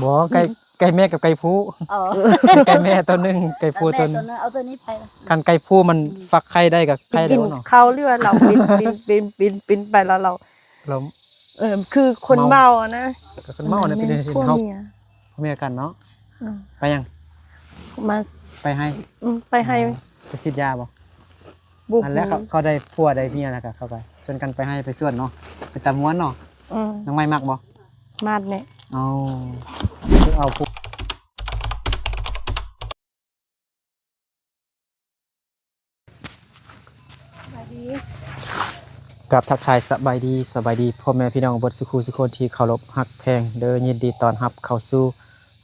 ບໍ່ ໄກ່ ໄກ່ແມ່ກັບໄກ່ຜູ້. ອໍ ໄກ່ແມ່ຕົວໜຶ່ງ ໄກ່ຜູ້ຕົວໜຶ່ງ. ເອົາຕົວນີ້ໄປ. ຄັນໄກ່ຜູ້ມັນ ອືມ ຟັກໄຂ່ໄດ້ກໍໄຂ່ໄດ້ເນາະ. ກິນເຂົ້າ ຫຼືວ່າເຮົາປິ່ນ ປິ່ນ ປິ່ນ ປິ່ນໄປແລ້ວເຮົາ ເອີ ຄືຄົນເມົານະ. ກໍຄົນເມົານະ ເປັນເຫັນເຮົາ ຜົວເມຍກັນເນາະ. ອືມ ໄປຫຍັງ? ມາ ໄປໄຮ່. ອືມ ໄປໄຮ່. ອໍ ໄປສີດຢາບໍ່? ບຸກ ນັ້ນແຫຼະ ເຂົາ ເຂົາໄດ້ຜົວໄດ້ເມຍແລ້ວກໍ ເຂົາກໍຊວນກັນໄປໄຮ່ໄປສວນເນາະ ໄປຕາມ່ວນເນາະ. ອືມ ນ້ອງໃໝ່ມັກບໍ່? ມັກແຫຼະ. ເອົາ ເອົາຜູ້ ກາບທັກທາຍສະບາຍດີ ສະບາຍດີພໍ່ແມ່ພີ່ນ້ອງເບິດສູ່ຄູ່ສູ່ຄົນທີ່ເຄົາລົບຮັກແພງເດີ. ຍິນດີຕ້ອນຮັບເຂົ້າສູ່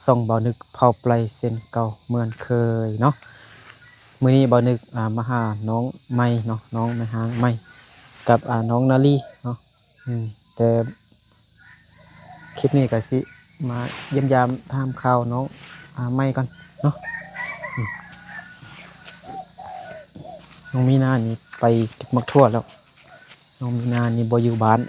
ຊ່ອງບ່າວນຶກເຜົ່າໄປເຊັ່ນເກົ່າເໝືອນເຄີຍເນາະ. ມື້ນີ້ບ່າວນຶກ ອ່າ ມາຫານ້ອງໃໝ່ເນາະ ນ້ອງແມ່ຮ້າງໃໝ່ກັບ ອ່າ ນ້ອງນາລີເນາະ. ອືມ ແຕ່ຄລິບນີ້ກໍຊິມາຢ້ຽມຢາມຖາມຂ່າວນ້ອງ ອ່າ ໃໝ່ກ່ອນເນາະ. ອືມ ນ້ອງມີນານີ້ໄປເກັບໝາກຖົ່ວແລ້ວ. ນ້ອງມີນານີ້ບໍ່ຢູ່ບ້ານ.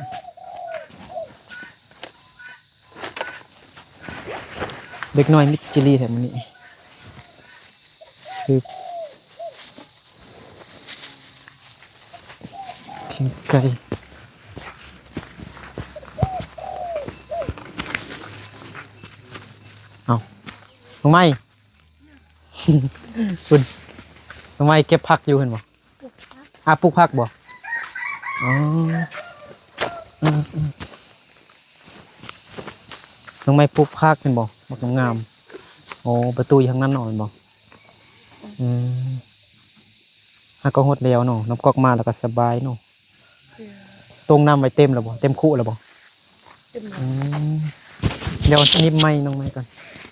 ເດັກນ້ອຍມິດຈີລີແທ້ມື້ນີ້. ຄືກິນໄກ່. ເອົ້າ ນ້ອງໃໝ່ ພຸ້ນ ນ້ອງໃໝ່ເກັບຜັກຢູ່ ເຫັນບໍ່? ອາ ປູກຜັກບໍ່? ອໍ ເອີໆ ນ້ອງໃໝ່ປູກຜັກ ເຫັນບໍ່? ບັກງາມໆ. ໂອ້ ປະຕູຢູ່ທາງນັ້ນເນາະ ແມ່ນບໍ່? ອືມ ຫາກໍຫົດແລ້ວເນາະ ນ້ຳກອກມາແລ້ວກໍສະບາຍເນາະ. ອືມ ຕົງນ້ຳໄວ້ເຕັມແລ້ວບໍ່? ເຕັມຄຸແລ້ວບໍ່? ອືມ ດຽວໜີບໄມ້ນ້ອງໃໝ່ກ່ອນ.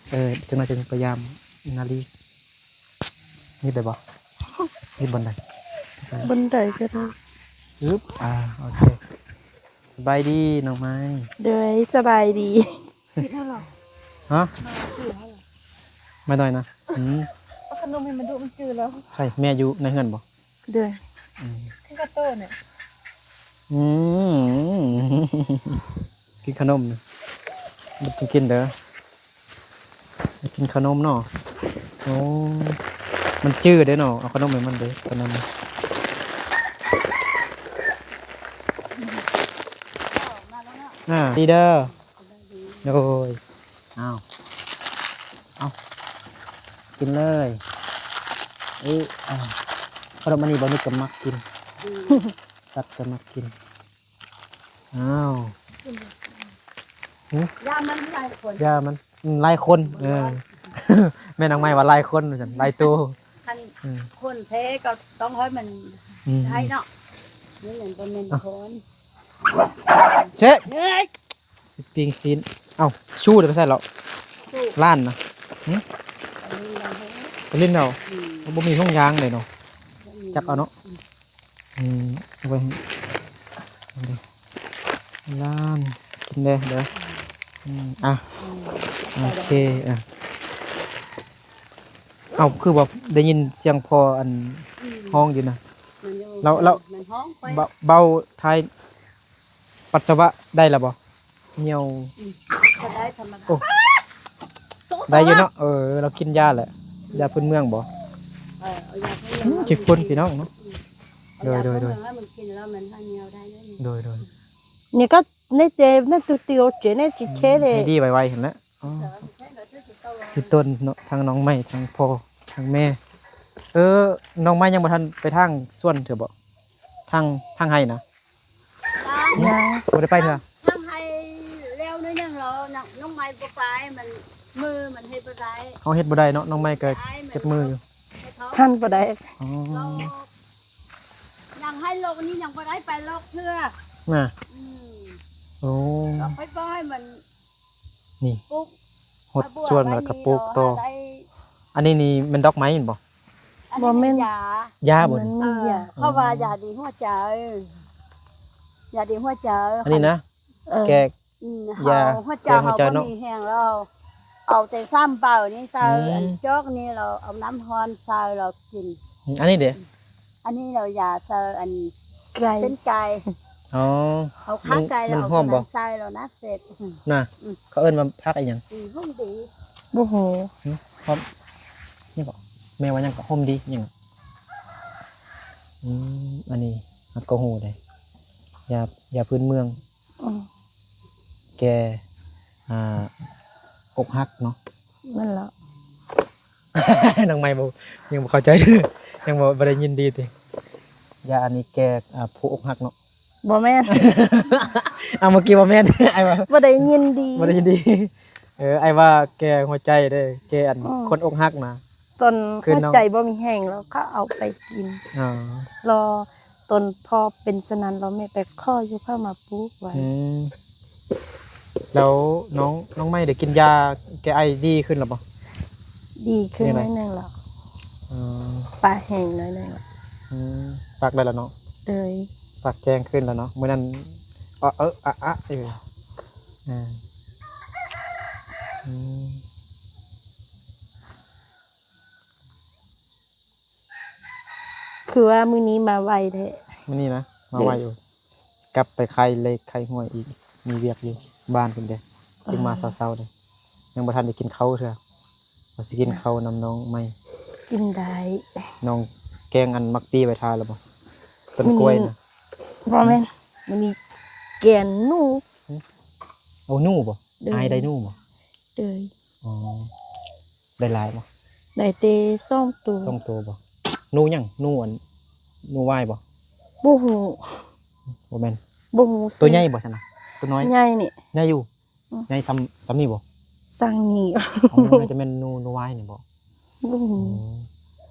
ເອີ ຈັກໜ້ອຍຈຶ່ງໄປຢາມນາລີ. ໜີບໄດ້ບໍ່? ໜີບບ່ອນໃດ? ບ່ອນໃດກໍໄດ້. ອຶບ ອ່າ ໂອເຄ. ສະບາຍດີນ້ອງໃໝ່. ໂດຍ ສະບາຍດີ. ຮະ? ມາໜ້ອຍນະ. ອືມ ເອົາຂະໜົມໃຫ້ມັນດຸ ມັນຈື່ແລ້ວ. ໃສ ແມ່ຢູ່ໃນເຮືອນບໍ່? ໂດຍ. ອືມ ຄືກະໂຕນີ້. ອືມ ກິນຂະໜົມ ບໍ່ຕ້ອງກິນເດີ ກິນຂະໜົມເນາະ. ໂອ້ ມັນຈື່ເດ້ເນາະ ເອົາຂະໜົມໃຫ້ມັນເດ້ ຕອນນັ້ນນະ. ອ່າ ດີເດີ. ໂດຍ ເອົາ ເອົາ ກິນເລີຍ. ເອີ ອ່າ ຂະໜົມອັນນີ້ບໍ່ນຶກກໍມັກກິນ ອືມ ສັດກໍມັກກິນ. ອ້າວ ຫຶ ຢ່າມັນຫຼາຍຄົນ ຢ່າມັນ ອືມ ຫຼາຍຄົນ. ເອີ ແມ່ນ້ອງໃໝ່ວ່າຫຼາຍຄົນວ່າຊັ້ນ ຫຼາຍໂຕ. ຄັນ ອືມ ຄົນແທ້ກໍຕ້ອງໃຫ້ມັນ ອືມ ໄດ້ເນາະ ນີ້ມັນບໍ່ແມ່ນ ອ່ະ ຄົນ. ເຊະ ເຮີ້ຍ ຊິປີ້ງຊີ້ນ. ເອົ້າ ຊູໄດ້ໄປໃສແລ້ວ? ຊູ ລ້ານນະ. ຫຶ ໄປຫຼິ້ນແລ້ວ. ໄປຫຼິ້ນແລ້ວ. ອືມ ມັນບໍ່ມີຫ່ວງຢາງເດ້ເນາະ. ບໍ່ມີ ຈັກເອົາເນາະ. ອືມ ອືມ ເອົາໄວ້ໃຫ້ ລ້ານ ກິນແດ່ເດີ. ອືມ ອ່ະ ອືມ ໂອເຄ ອ່ະ. ເອົ້າ ຄືວ່າໄດ້ຍິນສຽງພໍ່ອັນ ອືມ ຮ້ອງຢູ່ນະ. ມັນຢູ່ ແລ້ວ ແລ້ວ ມັນຮ້ອງໄປ ເບົາ ເບົາທ້າຍປັດສະວະໄດ້ລະບໍ່? ຍ່ຽວ ອືມ ກໍໄດ້ທຳມະດາ. ໂອ້ ໄດ້ຢູ່ເນາະ. ເອີ ລາວກິນຢາແຫຼະ ຢາພື້ນເມືອງບໍ່? ເອີ ເອົາຢາພື້ນເມືອງ ອືມ ຂີ້ຝຸ່ນພີ່ນ້ອງເນາະ. ອືມ ໂດຍ ເອົາຢາ ໂດຍ ໂດຍ ພື້ນເມືອງໃຫ້ມັນກິນແລ້ວມັນຫາຍຍ່ຽວໄດ້ເລີຍ. ໂດຍ ໂດຍ ນີ້ກໍໃນເຕ ໃນຕຸຕິໂອເຈ ໃນຈິເຈເລີຍ ໃຫ້ດີໄວໆຫັ້ນແຫຼະ. ອໍ ເອີ ໃຊ່ແລ້ວ ຄືຊິເຂົ້າ ຄືຕົ້ນເນາະ ທັງນ້ອງໃໝ່ ທັງພໍ່ ທັງແມ່. ເອີ ນ້ອງໃໝ່ຍັງບໍ່ທັນໄປທາງສວນເທື່ອບໍ່? ທາງ ທາງໄຮ່ນະ ຍັງ ຍັງ ບໍ່ໄດ້ໄປເທື່ອ. ທາງໄຮ່ແລ້ວໜ້ອຍໜຶ່ງແລ້ວ ນ້ອງໃໝ່ບໍ່ໄປ ມັນມືມັນເຮັດບໍ່ໄດ້. ເຮົາເຮັດບໍ່ໄດ້ເນາະ ນ້ອງໃໝ່ກໍເຈັບມືຢູ່. ທັນບໍ່ໄດ້. ອໍ ຍັງໃຫ້ລອກ ອັນນີ້ຍັງບໍ່ໄດ້ໄປລອກເທື່ອນະ. ອືມ ໂອ້ ລອກໄປບໍ່ໃຫ້ມັນ ນີ້ ປູກ ຫົດສວນແລ້ວກໍປູກຕໍ່. ອັນນີ້ນີ້ແມ່ນດອກໄມ້ແມ່ນບໍ່? ອັນນີ້ ບໍ່ແມ່ນ ຢາ ຢາບໍ່ນີ້? ມັນມີຢາ ເອີ ເຂົາວ່າຢາດີຫົວໃຈ ຢາດີຫົວໃຈ. ອັນນີ້ນະ ເອີ ແກ ອືມ ຢາ ເຮົາຫົວໃຈ ແກງຫົວໃຈ ເຮົາບໍ່ ເນາະ ມີແຮງແລ້ວ ເອົາແຕ່ສາມເປົານີ້ໃສ່ ອືມ ອັນຈອກນີ້ ແລ້ວເອົານ້ຳຮ້ອນໃສ່ ແລ້ວກິນ. ອືມ ອັນນີ້ເດ? ອັນນີ້ລາວຢາໃສ່ອັນ ໄກ່ ເປັນໄກ່. ອໍ ເຂົາຂາຍໄກ່ ມັນ ແລ້ວເອົາ ຫອມບໍ່? ໃສ່ແລ້ວນະ ເສັດ ນະ ອືມ ເຂົາເອີ້ນວ່າຜັກອີ່ຫຍັງ? ຫອມດີ ບໍ່ຮູ້ ຫຶ ຫອມ ຫຍັງເກາະ ແມ່ວ່າຫຍັງເກາະ ຫອມດີຫຍັງ? ອືມ ອັນນີ້ເຮົາກໍຮູ້ເດ້ ຢາ ຢາພື້ນເມືອງ ອືມ ແກ້ ອ່າ ອົກຫັກເນາະ ແມ່ນແລ້ວ. ນ້ອງໃໝ່ບໍ່ ຍັງບໍ່ເຂົ້າໃຈ ຍັງບໍ່ ບໍ່ໄດ້ຍິນດີຕິ ຢາອັນນີ້ແກ້ ອ່າ ຜູ້ອົກຫັກເນາະ ບໍ່ແມ່ນ ອ້າວ ເມື່ອກີ້ບໍ່ແມ່ນ ອ້າຍວ່າ ບໍ່ໄດ້ຍິນດີ ບໍ່ໄດ້ຍິນດີ ເອີ ອ້າຍວ່າແກ້ຫົວໃຈເດ້ ແກ້ອັນ ອືມ ຄົນອົກຫັກນະ ຕອນ ຄື ຫົວໃຈບໍ່ມີແຮງ ແລ້ວເຂົາເອົາໄປກິນ ອໍ ລອ ຕົນພໍເປັນສະນັ້ນ ລາວແມ່ໄປຂໍຢູ່ເຂົາມາປູກໄວ້ ອືມ ແລ້ວນ້ອງ ນ້ອງໃໝ່ໄດ້ກິນຢາແກ້ໄອດີຂຶ້ນແລ້ວບໍ່? ດີຂຶ້ນ ເປັນຈັ່ງໃດ? ໜ້ອຍໜຶ່ງແລ້ວ ອືມ ປາກແຫ້ງໜ້ອຍໜຶ່ງແລ້ວ ອືມ ປາກໄດ້ແລ້ວເນາະ ໂດຍ ປາກແຈ້ງຂຶ້ນແລ້ວເນາະ ມື້ນັ້ນ ອະ ເອີ ອະ ອະ ເອີ ອືມ ອືມ. ຄືວ່າມື້ນີ້ມາໄວແທ້ ມື້ນີ້ນະ ມາໄວຢູ່ ເອີ ກັບໄປຂາຍເລກຂາຍຫວຍອີກ ມີວຽກຢູ່ບ້ານພຸ້ນເດ້ ຈຶ່ງມາ ອໍ ເຊົ້າໆເດ້ ຍັງບໍ່ທັນໄດ້ກິນເຂົ້າເທື່ອ ວ່າຊິກິນເຂົ້ານຳນ້ອງໃໝ່ ກິນໄດ້ ນ້ອງແກງອັນໝາກປີໄວ້ຖ້າແລ້ວບໍ່? ຕົ້ນກ້ວຍນະ ບໍ່ແມ່ນ ມື້ນີ້ແກງໜູ ເອົາໜູບໍ່? ໂດຍ ອ້າຍໄດ້ໜູບໍ່? ໂດຍ ອໍ ໄດ້ຫຼາຍບໍ່? ໄດ້ແຕ່ສອງໂຕ ສອງໂຕບໍ່? ໜູຫຍັງ? ໜູອັນ ໜູຫວາຍບໍ່? ບໍ່ຮູ້ ບໍ່ແມ່ນ ບໍ່ຮູ້ຊື່ ໂຕໃຫຍ່ບໍ່ຊັ້ນນະ? ໂຕນ້ອຍ ໃຫຍ່ນີ້ ໃຫຍ່ຢູ່ ອືມ ໃຫຍ່ຊ່ຳ ຊ່ຳນີ້ບໍ່? ຊ່ຳນີ້ ອໍ ໜ້າຈະແມ່ນໜູ ໜູຫວາຍນີ້ບໍ່? ບໍ່ຮູ້ ອືມ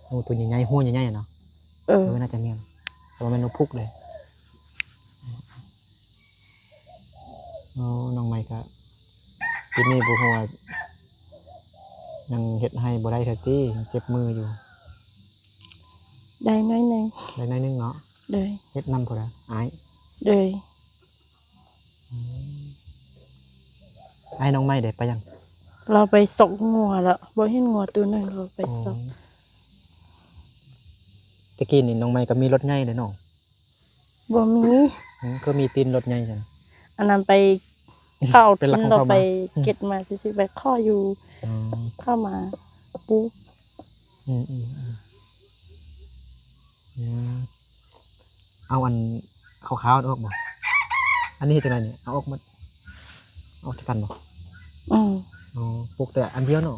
ໜູໂຕໃຫຍ່ໆ ຫົວໃຫຍ່ໆ ເນາະ ເອີ ເອີ ໜ້າຈະແມ່ນ ແຕ່ວ່າແມ່ນໜູພຸກເດ້ ໂອ້ ນ້ອງໃໝ່ກະ ປີນີ້ບໍ່ຮູ້ວ່າຍັງເຮັດໄຮ່ບໍ່ໄດ້ເທື່ອຕິ ຍັງເຈັບມືຢູ່ ໄດ້ໜ້ອຍໜຶ່ງ ໄດ້ໜ້ອຍໜຶ່ງເນາະ ໂດຍ ເຮັດນຳຜູ້ໃດ? ອ້າຍ ໂດຍ ອືມ ອ້າຍນ້ອງໃໝ່ເດ້ ໄປຫຍັງ? ລາວໄປຊອກງົວລະ ບໍ່ເຫັນງົວໂຕໜຶ່ງ ລາວໄປຊອກ ອໍ ແຕ່ກີ້ນີ້ນ້ອງໃໝ່ກໍມີລົດໃຫຍ່ເດ້ເນາະ ບໍ່ມີ ຫື ຄືມີຕີນລົດໃຫຍ່ຊັ້ນ ອັນນັ້ນໄປເຂົາ ເປັນລັກຂອງເຂົາມາ ໄປເກັບມາຊື່ໆ ໄປຂໍຢູ່ ອໍ ເຂົາມາປູກ ອືມໆ ອືມ ເອົາອັນຂາວໆອອກບໍ່? ອັນນີ້ເຮັດຈັ່ງໃດນີ້? ເອົາອອກໝົດ ອອກຄືກັນບໍ່? ອືມ ອໍ ປູກແຕ່ອັນດຽວເນາະ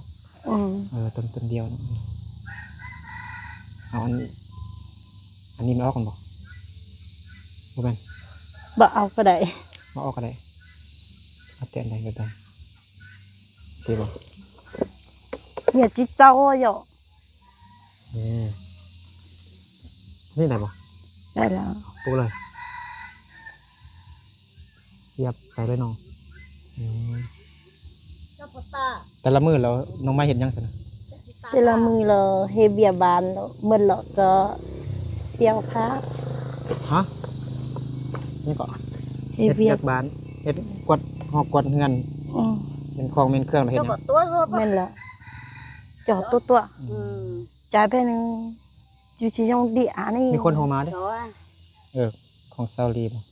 ອືມ ເອີ ຕົ້ນ ຕົ້ນດຽວເນາະ ເອົາອັນ ອັນນີ້ມັນອອກກັນບໍ່? ບໍ່ແມ່ນ ບໍ່ເອົາກໍໄດ້ ບໍ່ເອົາກໍໄດ້ ເອົາແຕ່ອັນໃດກໍໄດ້ ໂອເຄບໍ່? ເນຍຈິເຈົ້າເນາະ ອືມ ນີ້ໄດ້ບໍ່? ໄດ້ແລ້ວ ປູກເລີຍ ສຽບໃສ່ເລີຍເນາະ ອືມ ແຕ່ລະມື້ແລ້ວນ້ອງໃໝ່ເຮັດຫຍັງຊັ້ນນະ? ແຕ່ລະມື້ລາວເຮັດວຽກບ້ານແລ້ວ ໝົດແລ້ວກໍສຽວຜ້າ ຮະ? ນີ້ກໍ ເຮັດວຽກ ເຮັດວຽກບ້ານ ເຮັດກວາດ ຮອກກວາດເຮືອນ ອືມ ເປັນຂອງແມ່ນເຄື່ອງລະເຮັດຫຍັງ? ແມ່ນລະ ຈອດຕົວໆ ອືມ ຈ່າຍໄປໜຶ່ງ ຢູ່ທີ່ໂຮງເດຍອັນນີ້ ມີຄົນໂທມາເດ້ ເອີ ຂອງຊາວລີບໍ່?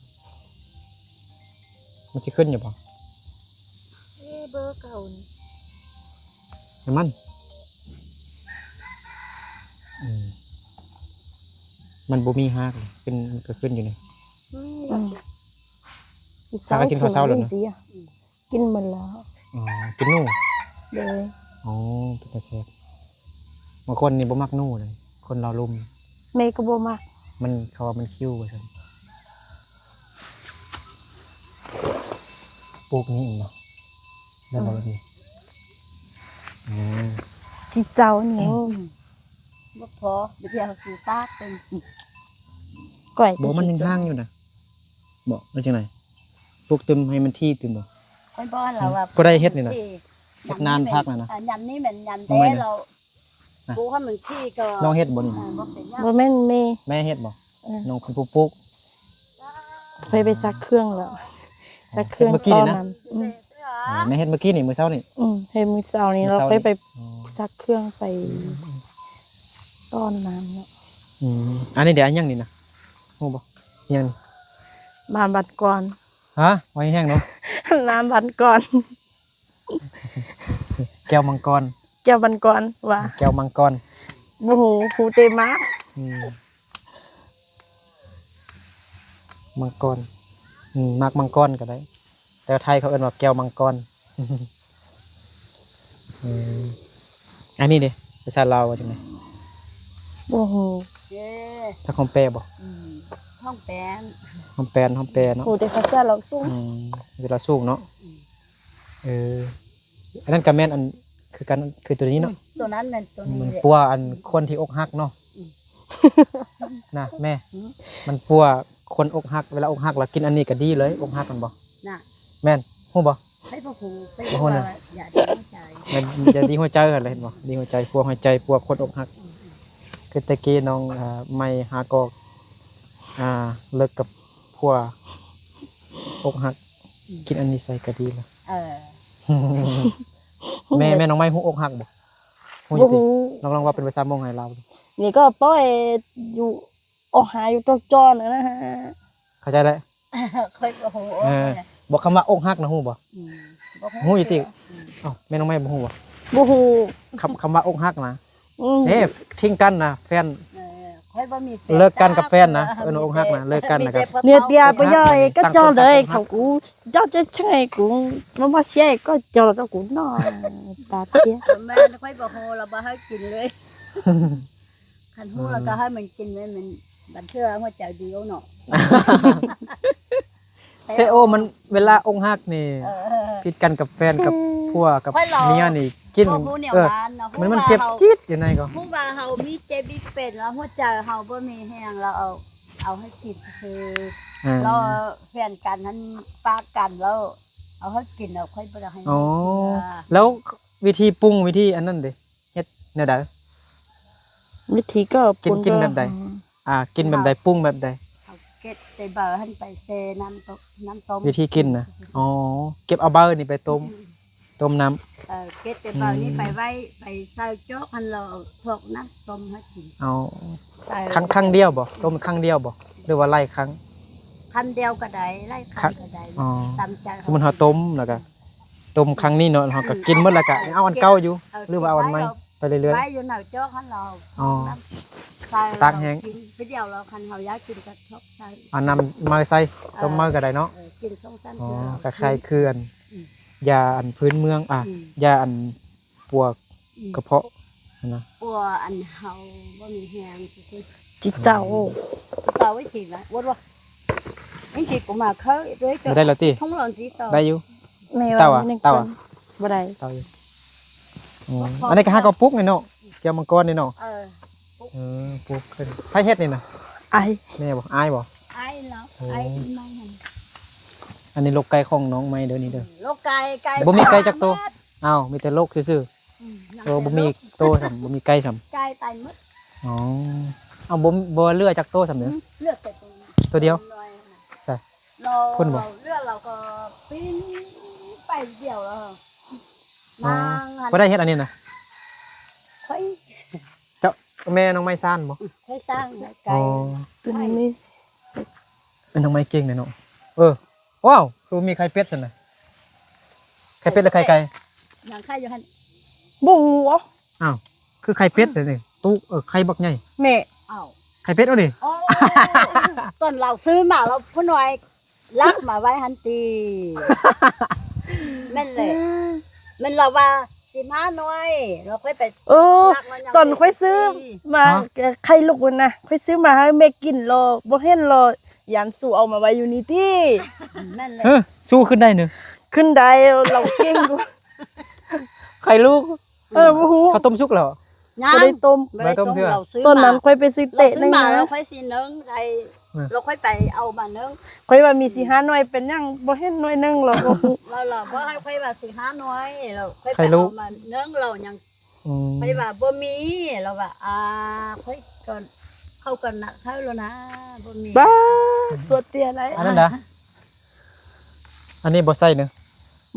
ມັນຊິຂຶ້ນຢູ່ບໍ່? ເອີ ເບີເກົ່ານີ້ ໃຫ້ມັນ ອືມ ມັນບໍ່ມີຮາກ ຂຶ້ນ ມັນກໍຂຶ້ນຢູ່ນີ້ ອືມ ພາກັນກິນເຂົ້າເຊົ້າແລ້ວນະ? ກິນໝົດແລ້ວ ອໍ ກິນໜູ ໂດຍ ອໍ ເປັນຕາແຊບ ບາງຄົນນີ້ບໍ່ມັກໜູເດ້ ຄົນລາວລຸ່ມ ແມ່ກໍບໍ່ມັກ ມັນ ເຂົາວ່າມັນຄິວວ່າຊັ້ນ ປູກນີ້ເອງເນາະ ແລ້ວກໍ ອືມ ແບບນີ້ ອືມ ທີ່ເຈົ້ານີ້ ອືມ ບໍ່ພໍ ດຽວຊິຕາກເປັນ ກ້ອຍ ບໍ່ ມັນຍັງຫ່າງຢູ່ນະ ບໍ່ ຫຼືຈັ່ງໃດ? ປູກຕື່ມໃຫ້ມັນຖີ່ຕື່ມບໍ່? ຂ້ອຍບອກລາວວ່າ ຜູ້ໃດເຮັດນີ້ນະ? ເຮັດນານພັກນະນະ ຍາມນີ້ແມ່ນຍາມແດດ ນ້ອງໃໝ່ນະ ລາວປູກໃຫ້ມັນຖີ່ກໍ ນ້ອງເຮັດບໍ່ນີ້? ເອີ ບໍ່ເປັນຫຍັງ ບໍ່ແມ່ນແມ່ ແມ່ເຮັດບໍ່? ເອີ ນ້ອງເປັນຜູ້ປູກ ຂ້ອຍໄປຊັກເຄື່ອງແລ້ວ ເອີ ຊັກເຄື່ອງ ເຮັດມື້ກີ້ນີ້ນະ ຕໍ່ນ້ຳ ອືມ ເອີ ແມ່ເຮັດມື້ກີ້ນີ້ ມື້ເຊົ້ານີ້ ອືມ ເຮັດມື້ເຊົ້ານີ້ ມື້ເຊົ້ານີ້ ແລ້ວຂ້ອຍໄປ ອໍ ຊັກເຄື່ອງໄປ ອືມ ຕໍ່ນ້ຳເນາະ ອືມ ອັນນີ້ເດ ອັນຫຍັງນີ້ນະ ຮູ້ບໍ່? ຫຍັງນີ້? ບານບັນກອນ. ຮະ? ເວົ້າແຮງໆເນາະ. ນ້ຳບັນກອນ. ແກ້ວມັງກອນ. ແກ້ວບັນກອນວ່າ. ແກ້ວມັງກອນ. ບໍ່ຮູ້ ຮູ້ແຕ່ໝາກ. ອືມ. ມັງກອນ. ອືມ ໝາກມັງກອນກໍໄດ້. ແຕ່ວ່າໄທເຂົາເອີ້ນວ່າແກ້ວມັງກອນ. ອືມ. ອັນນີ້ເດ ພາສາລາວວ່າຈັ່ງໃດ? ບໍ່ຮູ້. ເອີ ຜັກຫອມແປບໍ? ອືມ ຫອມແປນ. ຫອມແປນ ຫອມແປເນາະ. ຮູ້ແຕ່ພາສາລາວສູງ. ອືມ ເວລາສູງເນາະ. ອືມ. ເອີ ອັນນັ້ນກໍແມ່ນອັນຄືກັນ ຄືຕົວນີ້ເນາະ. ອືມ ຕົວນັ້ນແມ່ນຕົວນີ້. ມັນປົວອັນຄົນທີ່ອົກຫັກເນາະ. ອືມ ນະແມ່. ອືມ ມັນປົວຄົນອົກຫັກ ເວລາອົກຫັກລະກິນອັນນີ້ກໍດີເລີຍ ອົກຫັກແມ່ນບໍ່? ນະ ແມ່ນ. ຮູ້ບໍ່? ໃຜບໍ່ຮູ້ ໃຜບໍ່ຮູ້ນະ. ຢາດີຫົວໃຈ ແມ່ນ ຢາດີຫົວໃຈຫັ້ນແຫຼະ ເຫັນບໍ່? ດີຫົວໃຈ ປົວຫົວໃຈ ປົວຄົນອົກຫັກ. ອືມ ຄືແຕ່ກີ້ນ້ອງ ອ່າ ໃໝ່ຫາກໍ ອ່າ ເລີກກັບຜົວ ອົກຫັກ. ອືມ ກິນອັນນີ້ໃສ່ກໍດີລະ. ເອີ ແມ່ ແມ່ນ້ອງໃໝ່ຮູ້ອົກຫັກບໍ່? ຮູ້ຢູ່ຕິ? ບໍ່ຮູ້. ລອງ ລອງເວົ້າເປັນພາສາມົ້ງໃຫ້ລາວດູ. ນີ້ກໍປ່ອຍຢູ່ ອອກຫາຢູ່ຈອກຈອນນະ. ເຂົ້າໃຈແລ້ວ. ຂ້ອຍກໍຮູ້. ເອີ ບໍ່ ຄຳວ່າອົກຫັກນະຮູ້ບໍ່? ອືມ ບໍ່ຮູ້. ຮູ້ຢູ່ຕິ? ອືມ ເອົ້າ ແມ່ນ້ອງໃໝ່ບໍ່ຮູ້ບໍ່? ບໍ່ຮູ້. ຄຳ ຄຳວ່າອົກຫັກນະ ອືມ ເອີ ຖິ້ມກັນນະ ແຟນ. ເອີ ຂ້ອຍບໍ່ມີແຟນ. ເລີກກັນກັບແຟນນະ ເອີ້ນວ່າອົກຫັກນະ. ເລີກກັນນະ ເນຍເຕຍ ປະເຢີຍ ກໍເຈົ້າເລີຍ ເຂົາກູ ເຈົ້າຈະໃຫ້ກູ ມາ ມາເຊຍ ກໍເຈົ້າ ກໍກູເນາະ ຕາເຕຍ. ແມ່ນ ຂ້ອຍບໍ່ຮູ້ລະ ບໍ່ໃຫ້ກິນເລີຍ. ຄັນຮູ້ແລ້ວກໍໃຫ້ມັນກິນໄວ້ ມັນບາງເທື່ອຫົວໃຈດີເນາະ. ແທ້ ໂອ້ ມັນເວລາອົກຫັກນີ້ ເອີ ຜິດກັນກັບແຟນກັບຜົວກັບເມຍນີ້ກິນ ເອີ ມັນ ມັນເຈັບຈິດຢູ່ໃນກໍ ຮູ້ວ່າເຮົາມີເຈັບມີເປັນແລ້ວ ຫົວໃຈເຮົາບໍ່ມີແຮງ ແລ້ວເອົາ ເອົາໃຫ້ກິນຊື່ ເອີ ແລ້ວແຟນກັນຫັ້ນປາກັນ ແລ້ວເອົາໃຫ້ກິນ ແລ້ວຂ້ອຍບໍ່ໄດ້ໃຫ້. ອໍ ແລ້ວວິທີປຸງ ວິທີອັນນັ້ນເດ ເຮັດແນວໃດ? ວິທີກໍ ກິນ ກິນແບບໃດ? ອືມ ອ່າ ກິນແບບໃດ ປຸງແບບໃດ? ເອົາເກັບແຕ່ໃບຫັ້ນໄປແຊ່ນ້ຳຕົ້ມ ນ້ຳຕົ້ມ ວິທີກິນນະ. ອໍ ເກັບເອົາໃບນີ້ໄປຕົ້ມ ອືມ ຕົ້ມນ້ຳ. ເອີ ເກັບແຕ່ໃບນີ້ ອືມ ໄປໄວ້ ໄປໃສ່ຈອກຫັ້ນ ແລ້ວເອົາພອກນ້ຳຕົ້ມໃຫ້ກິນ. ເອົາ ໃສ່ ຄັ້ງ ຄັ້ງດຽວບໍ່? ຕົ້ມຄັ້ງດຽວບໍ່ ຫຼືວ່າຫຼາຍຄັ້ງ? ຄັ້ງດຽວກໍໄດ້ ຫຼາຍຄັ້ງກໍໄດ້ ອໍ ຕາມໃຈ. ສົມມຸດເຮົາຕົ້ມແລ້ວກໍ ຕົ້ມຄັ້ງນີ້ເນາະ ເຮົາກໍກິນໝົດແລ້ວກໍ ເອີ ເອົາອັນເກົ່າຢູ່ ເອີ ຫຼືວ່າເອົາອັນໃໝ່ ໄປເລື້ອຍໆ ໄວ້ຢູ່ໜ້າຈອກຫັ້ນລະ. ອໍ ຕາກແຫ້ງ ກິນຄືດຽວລະ ຄັນເຮົາຢາກກິນກໍຊອກໃສ່ ເອົານ້ຳໃໝ່ໃສ່ ເອີ ຕົ້ມໃໝ່ກໍໄດ້ເນາະ. ເອີ ກິນສອງສາມເທື່ອ. ອໍ ກໍຄ້າຍຄືອັນ ອືມ ຢາອັນພື້ນເມືອງ ອ່າ ອືມ ຢາອັນ ປົວ ອືມ ກະເພາະຫັ້ນນະ ປົວອັນເຮົາບໍ່ມີແຮງຊື່ໆ. ຈີເຈົ້າ ຈີເຈົ້າໄວ້ກິນລະ ວັດວ່າ ຍັງກິນບໍ່ມາເຄີຍດ້ວຍ ບໍ່ໄດ້ລະຕິ? ທົ່ງລອນຈີເຈົ້າ ໄດ້ຢູ່. ແມ່ ຈີເຕົ້າ ວ່າ ເຕົ້າ ບໍ່ໄດ້ ເຕົ້າຢູ່. ອືມ ອັນນີ້ກໍຫາກໍປຸກນີ້ເນາະ ແກ້ວມັງກອນນີ້ເນາະ. ເອີ ປຸກ ເອີ ປຸກຂຶ້ນ. ໃຜເຮັດນີ້ນະ? ອ້າຍ ແມ່ບໍ່? ອ້າຍບໍ່? ອ້າຍເນາະ. ໂອ້ ອ້າຍໃໝ່ຫັ້ນ. ອັນນີ້ລົກໄກ່ຂອງນ້ອງໃໝ່ເດີນີ້ເດີ. ອືມ ລົກໄກ່ ໄກ່ ບໍ່ມີໄກ່ຈັກໂຕ. ອ້າວ ມີແຕ່ລົກຊື່ໆ. ອືມ ໂອ້ ບໍ່ມີໂຕຊ້ຳ ບໍ່ມີໄກ່ຊ້ຳ ໄກ່ຕາຍໝົດ. ອໍ ເອົາ ບໍ່ ບໍ່ເຫຼືອຈັກໂຕຊ້ຳເດີ? ອືມ ເຫຼືອແຕ່ໂຕ ໂຕດຽວ. ໃສ່ ພຸ້ນບໍ່? ເຫຼືອລາວກໍປີ້ນໄປດຽວລະ. ອໍ ນາງ ບໍ່ໄດ້ເຮັດອັນນີ້ນະ? ຂ້ອຍ ເຈົ້າ ແມ່ນ້ອງໄມ້ສ້ານບໍ່? ຂ້ອຍສ້າງໄດ້ໄກ່. ອໍ ເປັນອັນນີ້ ເປັນນ້ອງໄມ້ເກັ່ງເດ້ເນາະ. ເອີ ວ້າວ ຄືບໍ່ມີໄຂ່ເປັດຊັ້ນນະ? ໄຂ່ເປັດ ຫຼືໄຂ່ໄກ່? ຍັງໄຂ່ຢູ່ຫັ້ນ. ບໍ່ຮູ້. ອ້າວ ຄືໄຂ່ເປັດເດ້ນີ້ ຕູ້ ເອີ ໄຂ່ບັກໃຫຍ່. ແມ່ ອ້າວ ໄຂ່ເປັດເອົານີ້. ອໍ ຕອນລາວຊື້ມາລາວຜູ້ນ້ອຍ ລັກມາໄວ້ຫັ້ນຕິ. ແມ່ນແຫຼະ ແມ່ນລາວວ່າສິບຫ້າໜ່ວຍ ລາວຄ່ອຍໄປ ເອີ ລັກມາຍັງ ຕອນຂ້ອຍຊື້ມາ ຮະ? ເອີ ໄຂ່ລູກຫັ້ນນະ ຂ້ອຍຊື້ມາໃຫ້ແມ່ກິນລະ ບໍ່ເຫັນລະ ຢ້ານສູເອົາມາໄວ້ຢູ່ນີ້ຕິ. ແມ່ນແຫຼະ ເອີ ສູຂຶ້ນໄດ້ເນີ ຂຶ້ນໄດ້ ລາວເກັ່ງ. ໄຂ່ລູກ ເອີ ບໍ່ຮູ້ ເຂົາຕົ້ມສຸກແລ້ວ. ຍັງ ບໍ່ໄດ້ຕົ້ມ ບໍ່ໄດ້ຕົ້ມເທື່ອ. ຕອນນັ້ນຂ້ອຍໄປຊື້ເຕະໜຶ່ງມາ ແລ້ວຂ້ອຍຊິໜຶ້ງໄດ້ ເອີ ແລ້ວຂ້ອຍໄປເອົາມາໜຶ້ງ. ຂ້ອຍວ່າມີສີ່ຫ້າໜ່ວຍ ເປັນຫຍັງບໍ່ເຫັນໜ່ວຍໜຶ່ງ ລາວບໍ່ຮູ້. ລາວ ລາວບໍ່ໃຫ້ຂ້ອຍວ່າສີ່ຫ້າໜ່ວຍ ແລ້ວຂ້ອຍໄປເອົາມາໜຶ້ງ ລາວຍັງ ອືມ ຂ້ອຍວ່າບໍ່ມີ ລາວວ່າ ອ່າ ຂ້ອຍກໍ ເຂົາກໍໜັກເຂົາແລ້ວນະ ບໍ່ມີ. ບ້າ ສວດເຕຍໄດ໋ ອັນນັ້ນນະ. ອັນນີ້ບໍ່ໃສ່ເນີ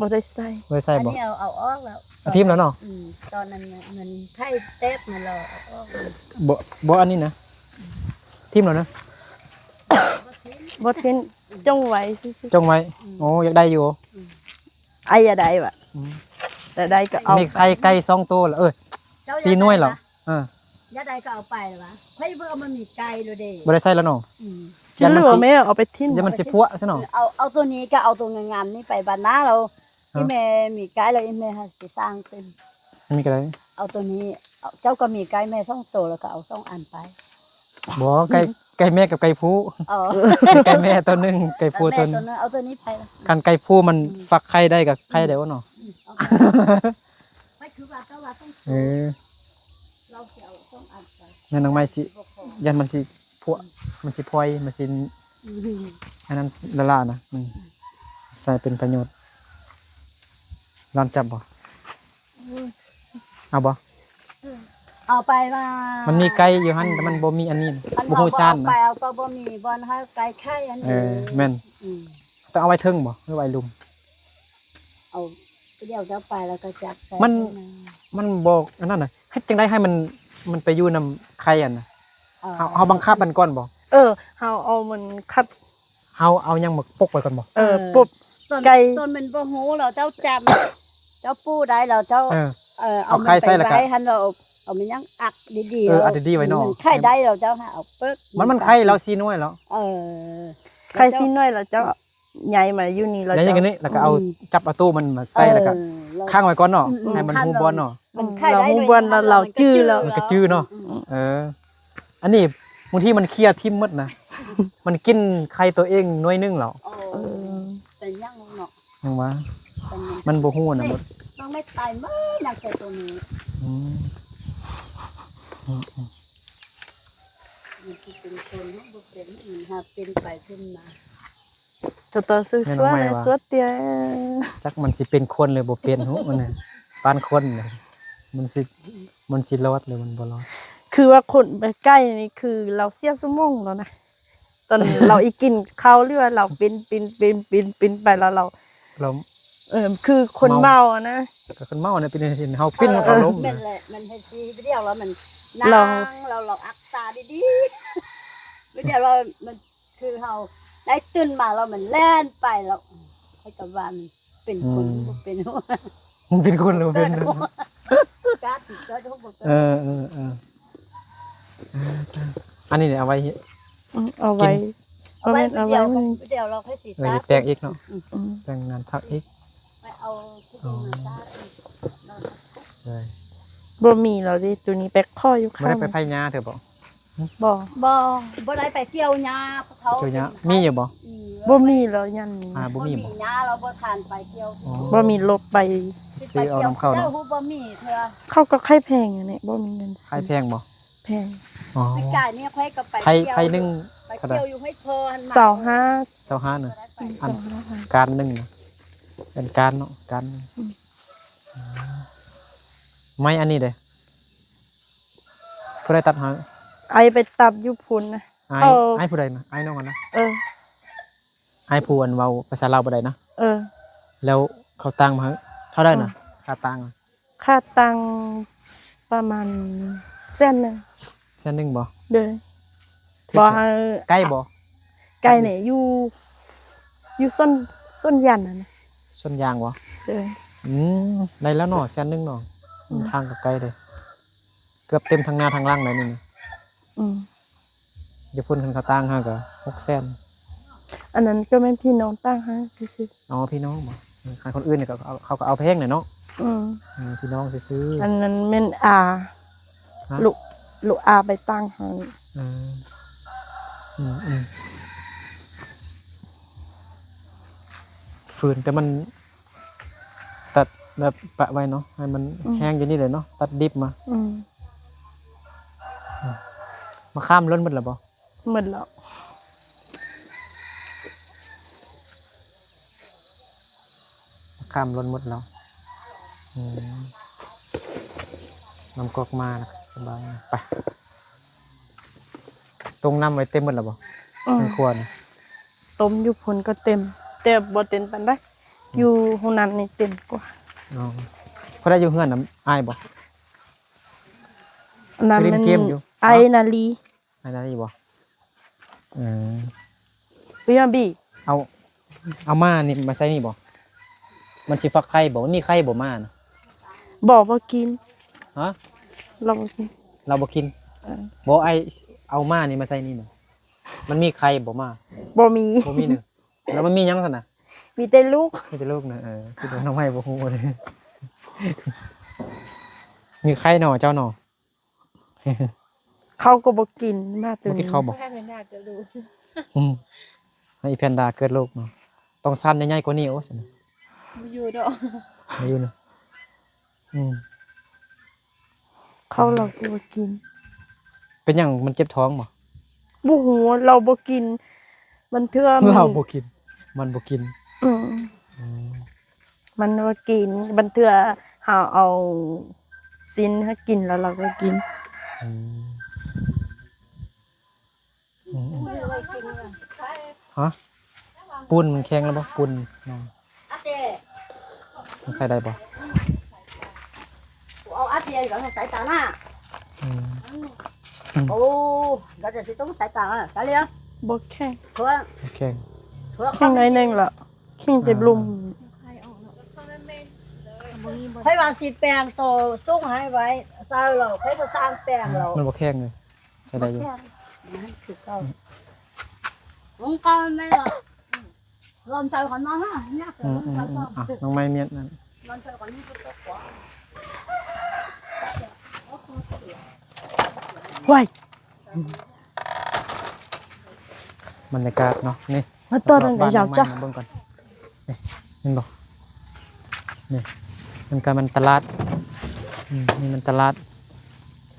ບໍ່ໄດ້ໃສ່. ບໍ່ໄດ້ໃສ່ບໍ່? ອັນນີ້ເອົາ ເອົາອອກແລ້ວ ເອົາຖິ້ມແລ້ວເນາະ. ອືມ ຕອນນັ້ນມັນໄຂ່ແຕກມາແລ້ວເອົາອອກ. ບໍ່ ບໍ່ ອັນນີ້ນະ ຖິ້ມແລ້ວເນີ. ບໍ່ເຫັນ ຈົ່ງໄວ້ຊື່ໆ ຈົ່ງໄວ້. ໂອ້ ຢາກໄດ້ຢູ່. ອ້າຍຢາກໄດ້ຫວາ? ອືມ ຢາກໄດ້ກໍເອົາ. ມີໄຂ່ໄກ່ສອງໂຕລະ ເອີ ສີ່ໜ່ວຍລະ. ເອີ ຢາກໄດ້ກໍເອົາໄປລະຫວາ? ຂ້ອຍບໍ່ເອົາ ມັນມີໄກ່ໂລດເດ້. ບໍ່ໄດ້ໃຊ້ລະເນາະ. ອືມ ຢ່າມັນຊິ ແມ່ເອົາໄປຖິ້ມ ຢ່າມັນຊິພົວຊະເນາະ. ເອີ ເອົາ ເອົາໂຕນີ້ກໍເອົາໂຕງາມໆນີ້ໄປບ້ານນ້າລາວ. ອີ່ແມ່ມີໄກ່ລະ ອີ່ແມ່ຫາຊິສ້າງຕື່ມ. ມີກໍໄດ້ ເອົາໂຕນີ້ ເອົາ ເຈົ້າກໍມີໄກ່ແມ່ສອງໂຕ ແລ້ວກໍເອົາສອງອັນໄປ. ບໍ່ ໄກ່ ໄກ່ແມ່ກັບໄກ່ຜູ້. ອໍ ໄກ່ແມ່ໂຕໜຶ່ງ ໄກ່ຜູ້ໂຕໜຶ່ງ. ເອົາໂຕນີ້ໄປລະ ຄັນໄກ່ຜູ້ມັນ ອືມ ຟັກໄຂ່ໄດ້ກໍໄຂ່ໄດ້ເນາະ. ອືມ ເອົາໄປ ໄປຄືວ່າເຈົ້າວ່າຕ້ອງ ເອີ ລາວຊິເອົາສອງອັນໄປ. ແມ່ນ້ອງໄມ້ຊິ ຢ້ານມັນຊິພົວ ມັນຊິພອຍ ມັນຊິ ອືມ ອັນນັ້ນລະລະນະ. ອືມ ໃຊ້ເປັນປະໂຫຍດ. ລອນຈັບບໍ່? ເອົາບໍ່? ເອົາໄປວ່າ ມັນມີໄກ່ຢູ່ຫັ້ນ ແຕ່ມັນບໍ່ມີອັນນີ້ ມັນບໍ່ຮູ້ຊານນະ. ເອົາໄປເອົາກໍບໍ່ມີບ່ອນໃຫ້ໄກ່ໄຂ່ອັນນີ້. ເອີ ແມ່ນ. ອືມ ຕ້ອງເອົາໄວ້ເທິງບໍ່ ຫຼືໄວ້ລຸ່ມ? ເອົາ ດຽວເຈົ້າໄປແລ້ວກໍຈັບໃສ່ ມັນ ມັນບໍ່ອັນນັ້ນນະ. ເຮັດຈັ່ງໃດໃຫ້ມັນ ມັນໄປຢູ່ນຳໄຂ່ຫັ້ນນະ? ເອີ ເຮົາ ເຮົາບັງຄັບມັນກ່ອນບໍ່? ເອີ ເຮົາເອົາມັນຂັດ ເຮົາເອົາຫຍັງມາປົກໄວ້ກ່ອນບໍ່? ເອີ ເອີ ປົກ ຕອນ ໄກ່ ຕອນມັນບໍ່ຮູ້ລະ ເຈົ້າຈຳ ເຈົ້າປູໄດ້ລະ ເຈົ້າ ເອີ ເອີ ເອົາໄຂ່ໃສ່ລະກະ ຫັ້ນລະ ເອົາ ເອົາແມ່ນຫຍັງອັດດີໆ ເອີ ອັດດີໆໄວ້ເນາະ. ມັນໄຂ່ໄດ້ລະ ເຈົ້າຫາເອົາເປິກ ມັນ ມັນໄຂ່ລະສີ່ໜ່ວຍລະ. ເອີ ໄຂ່ສີ່ໜ່ວຍລະ ເຈົ້າ ຍ້າຍມາຢູ່ນີ້ລະ ຍ້າຍມາຢູ່ນີ້ ເຈົ້າ ລະກໍເອົາ ອືມ ຈັບເອົາໂຕມັນມາໃສ່ ເອີ ລະກໍ ລະ ຄ້າງໄວ້ກ່ອນເນາະ. ອືມ ໃຫ້ມັນຮູ້ບ່ອນເນາະ. ມັນໄຂ່ໄດ້ ມັນຮູ້ບ່ອນລະ ລະ ລາວຈື່ລະ ມັນກໍຈື່ເນາະ. ອືມ ເອີ ອັນນີ້ບາງທີມັນເຄຍຖິ້ມໝົດນະ ມັນກິນໄຂ່ໂຕເອງໜ່ວຍໜຶ່ງແລ້ວ. ເອີ ເອີ ເປັນຫຍັງເນາະ ຫຍັງວະ ເປັນຫຍັງ ມັນບໍ່ຮູ້ນະ. ນີ້ ໝົດ ນ້ອງໄມ້ຕາຍໝົດ ຍັງແຕ່ໂຕນີ້. ອືມ ອືມໆ ມັນຊິເປັນຄົນເນາະ ບໍ່ເປັນ ມັນຫາເປັນໄປເປັນມາ. ໂຕໂຕຊື່ ແມ່ນ້ອງໄມ້ວ່າ ສວດເຕຍ ຈັກມັນຊິເປັນຄົນຫຼືບໍ່ເປັນ ຮູ້ມັນນະ ປານຄົນນະ ມັນຊິ ມັນຊິລອດຫຼືມັນບໍ່ລອດ. ຄືວ່າຄົນໄປໃກ້ນີ້ ຄືລາວເສຍສະໝອງແລ້ວນະ ຕອນລາວອີກິນເຂົ້າ ຫຼືວ່າລາວປິ່ນ ປິ່ນ ປິ່ນ ປິ່ນ ປິ່ນໄປແລ້ວລາວ ລາວ ເອີ ຄືຄົນເມົາ ເມົາອະນະ ກໍຄົນເມົານະ ເປັນເຫັນເຮົາປິ່ນ ເອີ ມັນກໍລົ້ມ. ແມ່ນແຫຼະ ມັນເຮັດຊິດຽວລາວມັນນັ່ງ ລາວ ລາວ ລາວອັກສາດີໆ ດຽວລາວມັນ ຄືເຮົາໄດ້ຕື່ນມາແລ້ວມັນແລ່ນໄປແລ້ວ ໃຫ້ກັບວ່າມັນເປັນຄົນ ອືມ ບໍ່ເປັນ ມັນເປັນຄົນຫຼືບໍ່ເປັນ ກາດຕິດເກີດ ເອີ ເອີ ເອີ ອັນນີ້ເອົາໄວ້ ອືມ ເອົາໄວ້ ກິນ ເອົາໄວ້ ບໍ່ແມ່ນເອົາໄວ້ ດຽວລາວຄ່ອຍຊິ ເອີ ແປງອີກເນາະ ອືມ ແປງງານຜັກອີກ ໄປເອົາ ອໍ ເອີ ບໍ່ມີແລ້ວເດ້ ໂຕນີ້ໄປຂໍຢູ່ ບໍ່ໄດ້ໄປ ເຂົາ ໄຜຫຍ້າເທື່ອບໍ່? ບໍ່ ບໍ່ ບໍ່ໄດ້ໄປກ່ຽວຫຍ້າ ເຂົາ ກ່ຽວຫຍ້າ ມີຢູ່ບໍ່? ອືມ ບໍ່ມີແລ້ວ ຍັງມີ ອ່າ ບໍ່ມີບໍ່? ບໍ່ມີຫຍ້າ ລາວບໍ່ທັນໄປກ່ຽວ ອໍ ບໍ່ມີລົດໄປ ຊື້ເອົານຳເຂົາເນາະ ເຂົາກໍຂາຍແພງຢູ່ນີ້ ບໍ່ມີເງິນຊື້ ຂາຍແພງບໍ່? ແພງ ອໍ ປີກາຍນີ້ຂ້ອຍກໍໄປ ໄຜ ໄຜໜຶ່ງ ໄປກ່ຽວຢູ່ຫ້ວຍໂພຫັ້ນ ຊາວຫ້າ ຊາວຫ້ານະ ອືມ ອັນ ຊາວຫ້າ ການໜຶ່ງນະ ເປັນການເນາະ ການໜຶ່ງ ອືມ ໄມ້ອັນນີ້ເດ້ ຜູ້ໃດຕັດໃຫ້? ອ້າຍໄປຕັດຢູ່ພຸ້ນນະ ອ້າຍ ເຂົາ ອ້າຍຜູ້ໃດນະ? ອ້າຍນ້ອງຫັ້ນນະ? ເອີ ອ້າຍຜູ້ອັນເວົ້າພາສາລາວບໍ່ໄດ້ນະ? ເອີ ແລ້ວເຂົາຕ່າງມາໃຫ້ເທົ່າໃດນະ? ອືມ ຄ່າຕ່າງ ຄ່າຕ່າງປະມານແສນໜຶ່ງ ແສນໜຶ່ງບໍ່? ໂດຍ ຖືກ ບໍ່ ໃຫ້ ໃກ້ບໍ່? ໃກ້ນີ້ ຢູ່ ຢູ່ສວນ ສວນຢາງຫັ້ນນະ ສວນຢາງບໍ່? ໂດຍ ອືມ ໄດ້ແລ້ວເນາະ ແສນໜຶ່ງເນາະ ອືມ ທາງກໍໃກ້ເດ້ ເກືອບເຕັມທັງໜ້າທັງຫຼັງແລ້ວນີ້ນະ ອືມ ຢູ່ພຸ້ນຄັນເຂົາຕ່າງໃຫ້ກໍຫົກແສນ ອັນນັ້ນກໍແມ່ນພີ່ນ້ອງຕ່າງຫາກຊື່ໆ ອໍ ພີ່ນ້ອງບໍ່? ເອີ ຄັນຄົນອື່ນນີ້ກໍເຂົາ ເຂົາກໍເອົາແພງແຫຼະເນາະ ອືມ ເອີ ພີ່ນ້ອງຊື່ໆ ອັນນັ້ນແມ່ນອາ ລູກ ລູກອາໄປຕ່າງໃຫ້ ເອີ ອືມໆ ຝືນ ແຕ່ມັນຕັດແບບປະໄວ້ເນາະ ໃຫ້ມັນ ອືມ ແຫ້ງຢູ່ນີ້ເລີຍເນາະ ຕັດດິບມາ ອືມ ອືມ ມະຂາມຫຼົ່ນໝົດແລ້ວບໍ່? ໝົດແລ້ວ ມະຂາມຫຼົ່ນໝົດແລ້ວ ອືມ ນ້ຳກອກມາແລ້ວ ສະບາຍ ໄປ ຕົ້ມນ້ຳໄວ້ເຕັມໝົດແລ້ວບໍ່? ອືມ ໃນຄົວນີ້ ຕົ້ມຢູ່ພຸ້ນກໍເຕັມ ແຕ່ບໍ່ເຕັມປານໃດ ອືມ ຢູ່ຫ້ອງນ້ຳນີ້ເຕັມກວ່າ ອໍ ຜູ້ໃດຢູ່ເຮືອນນຳອ້າຍບໍ່? ອັນນັ້ນແມ່ນ ຫຼິ້ນເກມຢູ່ ອ້າຍນາລີ ອ້າຍນາລີບໍ່? ເອີ ບໍ່ຍອມບີບ. ເອົາ ເອົາມ້ານີ້ມາໃສ່ນີ້ບໍ່? ມັນຊິຟັກໄຂ່ບໍ່? ມັນມີໄຂ່ບໍ່ມ້ານະ? ບໍ່ ບໍ່ກິນ. ຮະ? ລາວບໍ່ກິນ. ລາວບໍ່ກິນ? ເອີ. ບໍ່ ອ້າຍເອົາມ້ານີ້ມາໃສ່ນີ້ນະ. ມັນມີໄຂ່ບໍ່ມ້າ? ບໍ່ມີ. ບໍ່ມີເນາະ. ແລ້ວມັນມີຫຍັງຊັ້ນນະ? ມີແຕ່ລູກ. ມີແຕ່ລູກນະ. ເອີ ຄິດວ່ານ້ອງໃໝ່ບໍ່ຮູ້ເດ້. ມີໄຂ່ເນາະ ເຈົ້າເນາະ. ເຂົາກໍບໍ່ກິນ ໝາໂຕນີ້. ບໍ່ກິນເຂົ້າບໍ່? ໃຫ້ເພິ່ນຫາກະດູກ. ອືມ ໃຫ້ອີແພນດາເກີດລູກເນາະ. ຕ້ອງຊັ້ນໃຫຍ່ໆກວ່ານີ້. ໂອ້ ຊັ້ນນະ ບໍ່ຢູ່ດອກ. ບໍ່ຢູ່ເນາະ. ອືມ ເຂົາລາວກໍບໍ່ກິນ. ເປັນຫຍັງ ມັນເຈັບທ້ອງບໍ່? ບໍ່ຮູ້ ລາວບໍ່ກິນ. ບາງເທື່ອມີ ລາວບໍ່ກິນ ມັນບໍ່ກິນ. ອືມ ອືມ ມັນບໍ່ກິນ. ບາງເທື່ອເຮົາເອົາຊີ້ນໃຫ້ກິນ ແລ້ວລາວກໍກິນ. ອືມ ອືມ ອືມ. ຮະ? ປູນມັນແຂງແລ້ວບໍ່? ປູນນ້ອງ ມັນໃສ່ໄດ້ບໍ່? ເອົາອັດດຽວກໍໃສ່ຕາໜ້າ. ອືມ ໂອ້ ລາວຈະຊິຕ້ອງໃສ່ຕາໜ້າ ຕາເລຍ. ບໍ່ແຂງ. ແຂງ ແຂງໜ້ອຍໜຶ່ງລະ. ແຂງແຕ່ລຸ່ມ. ຂ້ອຍວ່າຊິແປງໂຕສູງໃຫ້ໄວ້ ໃສ່ແລ້ວ ຂ້ອຍບໍ່ສ້າງແປງແລ້ວ. ມັນບໍ່ແຂງເລີຍ ໃສ່ໄດ້ຢູ່. ຄືເກົ່າ ຂອງເກົ່າແມ່ນວ່າ ລອນໃສ່ຂອງນ້ອງນະ. ອືມ ອືມ ອືມ. ອ່ະ ນ້ອງໄມ້ມຽນນັ້ນ ລອນໃສ່ຂອງນີ້ກໍຕົກ. ວ້າຍ ບັນຍາກາດເນາະ ນີ້ ມາຕໍ່ນັ້ນ ເອົາເຈົ້າ ເບິ່ງກ່ອນ. ນີ້ ເຫັນບໍ່? ນີ້ ມັນກະແມ່ນຕະຫຼາດ. ອືມ ນີ້ມັນຕະຫຼາດ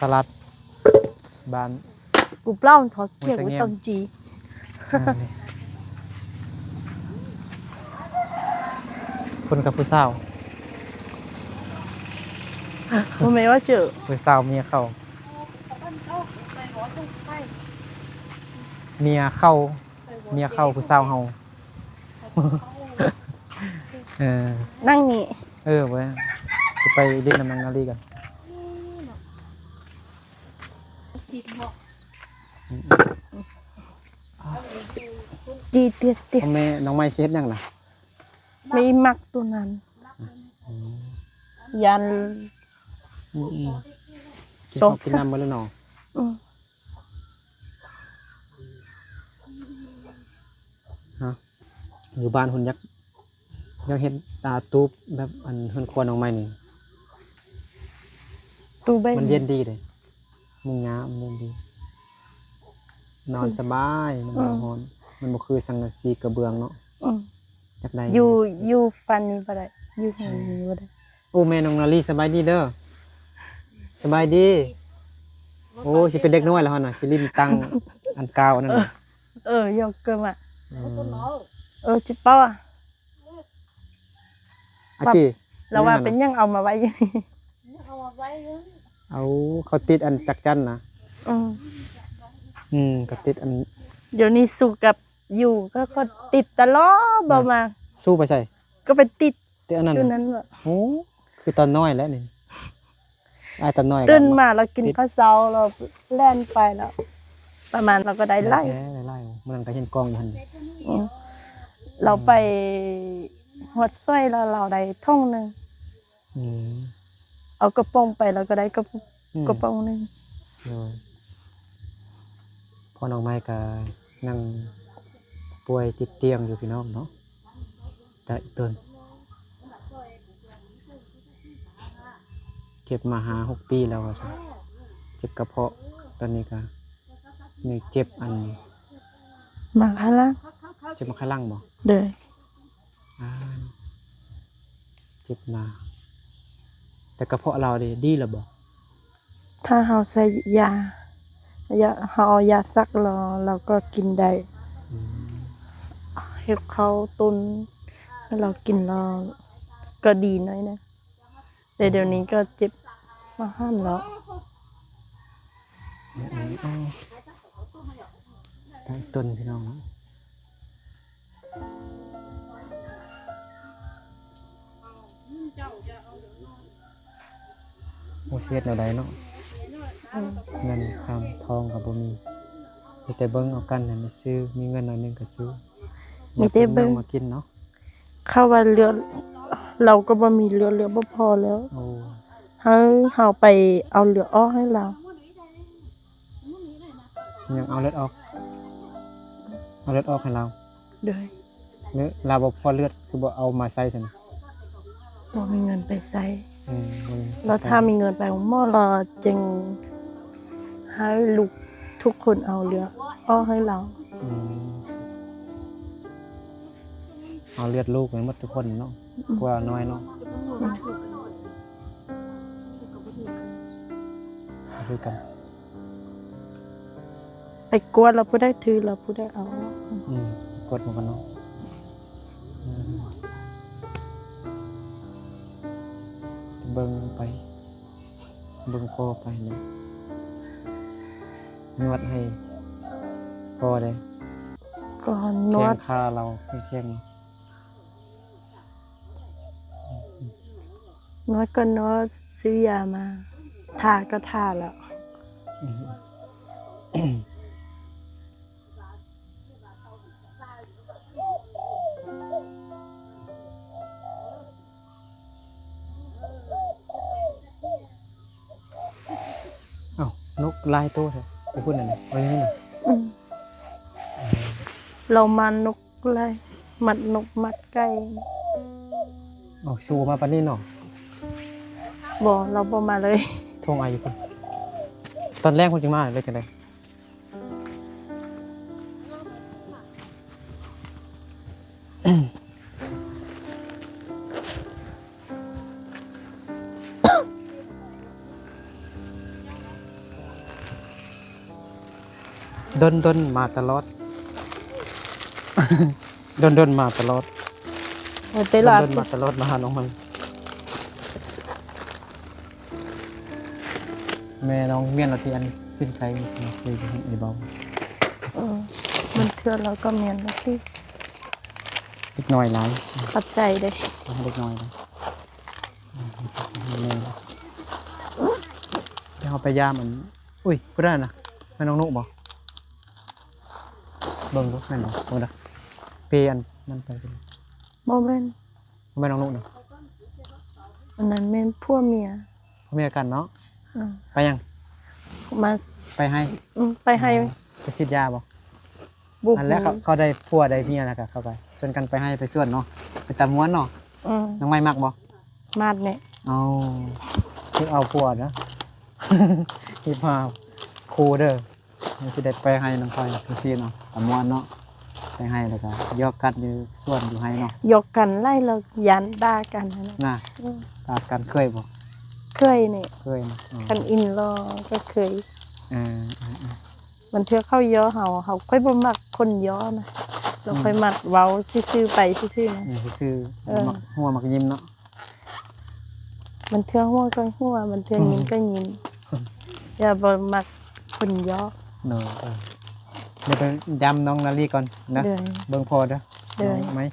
ຕະຫຼາດບ້ານ. ກູເປົ່າຖອດຂຽວ ບໍ່ຕ້ອງຈີ. ອ່າ ນີ້ ຄົນກັບຜູ້ສາວ ບໍ່ແມ່ນວ່າເຈີ ຜູ້ສາວເມຍເຂົາ. ເມຍເຂົາ ເມຍເຂົາຜູ້ສາວເຮົາ. ເອີ ນັ່ງນີ້. ເອີ ເວີ້ຍ ຊິໄປຫຼິ້ນນຳນ້ອງນາລີກັນ. ຈີດຽດຕິ. ແມ່ນ້ອງໄມ້ຊິເຮັດຫຍັງລະ? ແມ່ອີ່ມັກໂຕນັ້ນ. ອືມ ຢ້ານ. ອືມ ອືມ. ກິນເຂົ້າກິນນ້ຳເບິດແລ້ວເນາະ. ອືມ ຮະ ຢູ່ບ້ານພຸ້ນຢາກ ຢາກເຮັດ ອ່າ ຕູບແບບອັນເຮືອນຄົວນ້ອງໃໝ່ນີ້. ຕູບແບບ ມັນເຢັນດີເດ້ ມຸງຫຍ້າມັນເຢັນດີ ນອນ ອືມ ສະບາຍ ມັນ ອືມ ບໍ່ຮ້ອນ. ມັນບໍ່ຄືສັງກະສີກະເບື້ອງເນາະ. ອືມ ຢາກໄດ້ ຢູ່ ຢູ່ຝັ່ງນີ້ບໍ່ໄດ້ ຢູ່ເຮືອນນີ້ບໍ່ໄດ້. ໂອ້ ແມ່ນ້ອງນາລີ ສະບາຍດີເດີ. ສະບາຍດີ. ໂອ້ ຊິເປັນເດັກນ້ອຍແລ້ວຫັ້ນນະ ຊິຫຼິ້ນຕັ້ງອັນກາວອັນນັ້ນນະ. ເອີ ເອີ ຢອກເກີມອະ. ເອີ ເອີ ຈິເປົາອະ. ອາຈີ ລາວວ່າເປັນຫຍັງເອົາມາໄວ້ຢູ່ນີ້? ເອົາ ເຂົາຕິດອັນຈັກຈັ່ນນະ. ອືມ ອືມ ເຂົາຕິດອັນ ດຽວນີ້ສູ້ກັບຢູ່ ເຂົາ ເຂົາຕິດຕະຫຼອດ. ບໍ່ມາ ສູ້ໄປໃສ? ກໍໄປຕິດ ແຕ່ອັນນັ້ນ ໂອ້ ຄືຕານ້ອຍແຫຼະນີ້. ອ້າຍຕານ້ອຍ ຕື່ນມາແລ້ວກິນ ຕິດ ເຂົ້າເຊົ້າ ແລ້ວແລ່ນໄປແລ້ວ ປະມານ ລາວກໍໄດ້ຫຼາຍ ໄດ້ຫຼາຍ. ມື້ນັ້ນກໍເຫັນກອງຢູ່ຫັ້ນ. ອືມ ລາວໄປຮອດສວຍແລ້ວ ລາວໄດ້ຖົງໜຶ່ງ. ອືມ ເອົາກະປ໋ອງໄປ ລາວກໍໄດ້ກະ ອືມ ກະປ໋ອງໜຶ່ງ. ໂດຍ ພໍ່ນ້ອງໄມ້ກໍຍັງປ່ວຍຕິດຕຽງຢູ່ ພີ່ນ້ອງເນາະ. ຕາອີ່ຕົນ ເຈັບມາຫ້າຫົກປີແລ້ວວ່າຊັ້ນ ເຈັບກະເພາະ. ຕອນນີ້ກະຍັງເຈັບອັນ ໝາກໄຂ່ຫຼັງ. ເຈັບໝາກໄຂ່ຫຼັງບໍ່? ໂດຍ. ອ່າ ເຈັບມາ ແຕ່ກະເພາະລາວເດ ດີແລ້ວບໍ່? ຖ້າເຮົາໃສ່ຢາ ຢາ ເຮົາເອົາຢາສັກລາວ ລາວກໍກິນໄດ້. ອືມ ເຮັດເຂົ້າຕົ້ນໃຫ້ລາວກິນ ລາວກໍດີໜ້ອຍໜຶ່ງ. ແຕ່ດຽວນີ້ກໍເຈັບມາຫັ້ນແລ້ວ. ອືມ ອືມ ອືມ. ໄປຕົ້ນ ພີ່ນ້ອງເນາະ. ໂອ້ ຊິເຮັດແນວໃດເນາະ? ອືມ ເງິນຄຳທອງກໍບໍ່ມີ ມີແຕ່ເບິ່ງເອົາກັນຫັ້ນແຫຼະ ຊື້ ມີເງິນໜ້ອຍໜຶ່ງກໍຊື້. ມີແຕ່ເບິ່ງ ຢາກເປັນເມືອງມາກິນເນາະ. ເຂົາວ່າເລືອດ ລາວກໍບໍ່ມີເລືອດ ເລືອດບໍ່ພໍແລ້ວ. ໂອ້ ໃຫ້ເຮົາໄປເອົາເລືອດອອກໃຫ້ລາວ. ຍັງເອົາເລືອດອອກ ເອົາເລືອດອອກໃຫ້ລາວ. ໂດຍ ເລືອດ ລາວບໍ່ພໍເລືອດ ຄືບໍ່ເອົາມາໃຊ້ຊັ້ນ? ບໍ່ມີເງິນໄປໃຊ້. ອືມ ບໍ່ມີເງິນໄປໃຊ້. ແລ້ວຖ້າມີເງິນໄປໂຮງໝໍ ລາວຈຶ່ງໃຫ້ລູກທຸກຄົນເອົາເລືອດອອກໃຫ້ລາວ. ອືມ ເອົາເລືອດລູກໄປໝົດທຸກຄົນເນາະ. ອືມ ຜົວນ້ອຍເນາະ. ອືມ ຄືກັນ ໄປກວດແລ້ວຜູ້ໃດຖືກແລ້ວຜູ້ໃດເອົາ. ອືມ ກວດໝົດກັນເນາະ. ອືມ ເບິ່ງໄປ ເບິ່ງພໍ່ໄປເນາະ. ນວດໃຫ້ພໍ່ເດ້ ກໍນວດ ແຂ້ງຂາລາວແຂງ. ນວດກໍນວດ ຊື້ຢາມາ ທາກໍທາແລ້ວ. ອ້າວ ນົກຫຼາຍໂຕແທ້ ໄປພຸ້ນນັ້ນນະ ໄປນີ້ນະ. ອືມ ລາວມານົກ ໄລ່ມັດນົກມັດໄກ່. ອໍ ຊູມາປານນີ້ເນາະ. ບໍ່ ລາວບໍ່ມາເລີຍ. ໂທຫາຢູ່ພຸ້ນ ຕອນແລງເພິ່ນຈຶ່ງມາ ຫຼືຈັ່ງໃດ? ດົນໆ ມາຕະຫຼອດ ດົນໆ ມາຕະຫຼອດ ເອີ ແຕ່ລະ ດົນໆ ມາຕະຫຼອດ ມາຫານ້ອງໃໝ່. ແມ່ນ້ອງ ແມ່ນລະທີ່ອັນສິ້ນໄຄເຄີຍເຫັນໄອ້ເບົາ. ເອີ ມັນເທື່ອລາວກໍແມ່ນລະຕິ ເດັກນ້ອຍຫຼາຍ. ຂອບໃຈເດ້ ເດັກນ້ອຍຫຼາຍ. ດຽວເຮົາໄປຢາມອັນ ອຸ້ຍ ຜູ້ໃດນະ ແມ່ນນ້ອງນຸບໍ? ເບິ່ງດູ ແມ່ນບໍ່? ເບິ່ງເດີ ເປອັນນັ້ນໄປ. ບໍ່ແມ່ນ ບໍ່ແມ່ນນ້ອງນຸນະ ອັນນັ້ນແມ່ນຜົວເມຍ ຜົວເມຍກັນເນາະ. ເອີ ໄປຫຍັງ? ມາ ໄປໄຮ່. ອືມ ໄປໄຮ່. ອໍ ໄປສີດຢາບໍ່? ບໍ່ຮູ້. ອັນແລະ ເຂົາ ເຂົາໄດ້ຜົວໄດ້ເມຍແລ້ວກໍເຂົາກໍຊວນກັນໄປໄຮ່ໄປສວນເນາະ ເປັນຕາມ່ວນເນາະ. ອືມ ນ້ອງໃໝ່ມັກບໍ່? ມັກແນ່. ເອົາ ເຮັດເອົາຜົວເດີ ເຮັດພາຄູ່ເດີ. ມັນຊິໄດ້ໄປໄຮ່ນຳຂ້ອຍຈັ່ງຊີ້ເນາະ ຕາມ່ວນເນາະ ໄປໄຮ່ແລ້ວກໍຢອກກັນຢູ່ສວນຢູ່ໄຮ່ເນາະ. ຢອກກັນຫຼາຍແລ້ວຢ້ານດ່າກັນນະ. ນະ ອືມ ດ່າກັນເຄີຍບໍ່? ເຄີຍນີ້ ເຄີຍນະ. ອໍ ຄັນອິນຫຼໍ່ກໍເຄີຍ. ເອີ ເອີ ເອີ ບາງເທື່ອເຂົາຍໍ້ເຮົາ ເຮົາ ຂ້ອຍບໍ່ມັກຄົນຍໍ້ນະ ແລ້ວ ອືມ ຂ້ອຍມັກເວົ້າຊື່ໆ ໄປຊື່ໆນະ. ເອີ ຊື່ໆ ເອີ ມັກຫົວມັກຍິ້ມເນາະ. ບາງເທື່ອຫົວກໍຫົວ ບາງເທື່ອຍິ້ມກໍຍິ້ມ. ອືມ ຢ່າບໍ່ມັກຄົນຍໍ້. ໂດຍ ເອີ ດຽວໄປຢາມນ້ອງນາລີກ່ອນນະ. ໂດຍ ເບິ່ງພໍ່ເດີ. ໂດຍ ນ້ອງໃໝ່.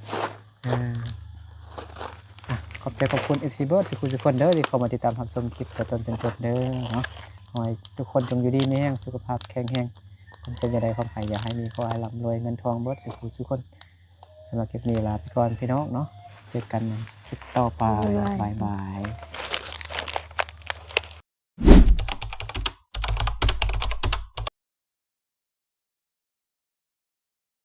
ອ່າ ອ່ະ ຂອບໃຈຂອບຄຸນເອັຟຊີເບິດທຸກຄົນເດີ ທີ່ເຂົ້າມາຕິດຕາມຮັບຊົມຄລິບແຕ່ຕົ້ນຈົນຈົບເດີເນາະ. ຂໍໃຫ້ທຸກຄົນຈົ່ງຢູ່ດີມີແຮງ ສຸຂະພາບແຂງແຮງ ຄວາມເຈັບຢ່າໄດ້ ຄວາມໄຂ້ຢ່າໃຫ້ມີ ຂໍໃຫ້ລ່ຳລວຍເງິນທອງເບິດສູ່ຜູ້ສູ່ຄົນ. ສຳລັບຄລິບນີ້ລາໄປກ່ອນພີ່ນ້ອງເນາະ ເຈີກັນໃນຄລິບຕໍ່ໄປ. ບາຍບາຍ ບາຍບາຍ.